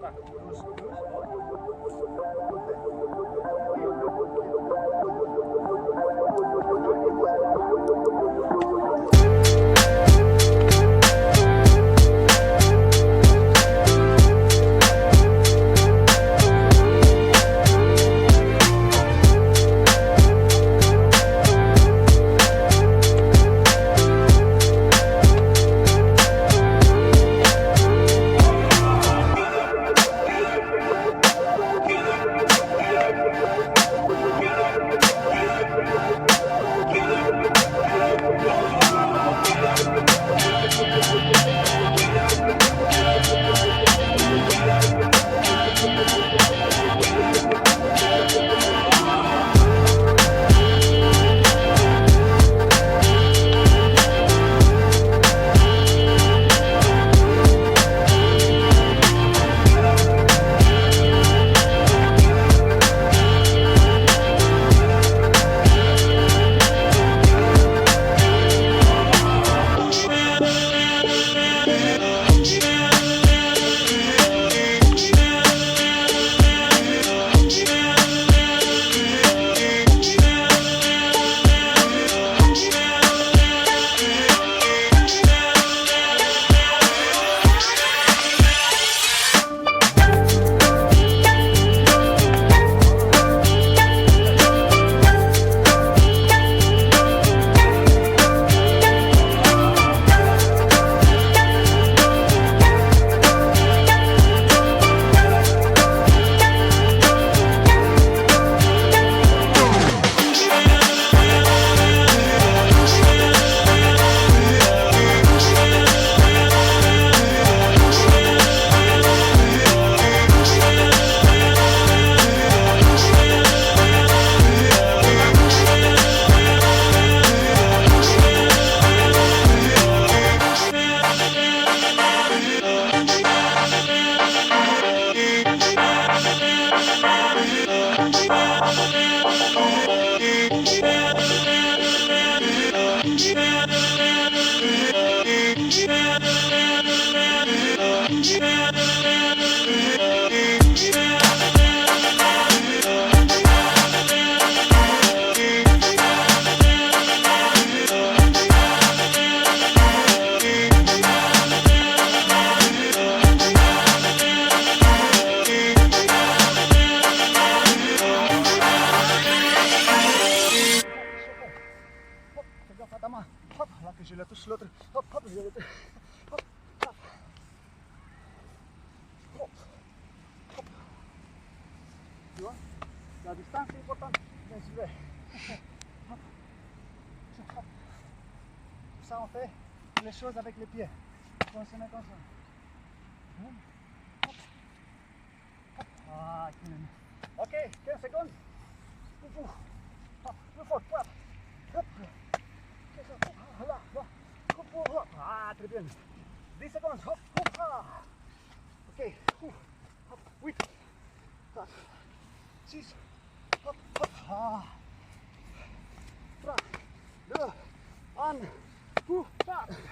4, 12, 12, hop. Hop, fais gaffe à ta main. Hop, là que je la touche l'autre. Hop, hop, je la touche. Hop, hop. Hop, hop. Tu vois? La distance est importante. Bien sûr. Hop. Hop. Tout ça, on fait les choses avec les pieds. Comme ça, comme ça. Hop. Hop. Ah, ok, 15 secondes. Hop, plus fort. Hop. Hop. Ah, très bien. 10 secondes. Hop, hop, ah. Ok. Hop, 8, 4, 6, hop, hop. Ah. 3, 2, 1, 4.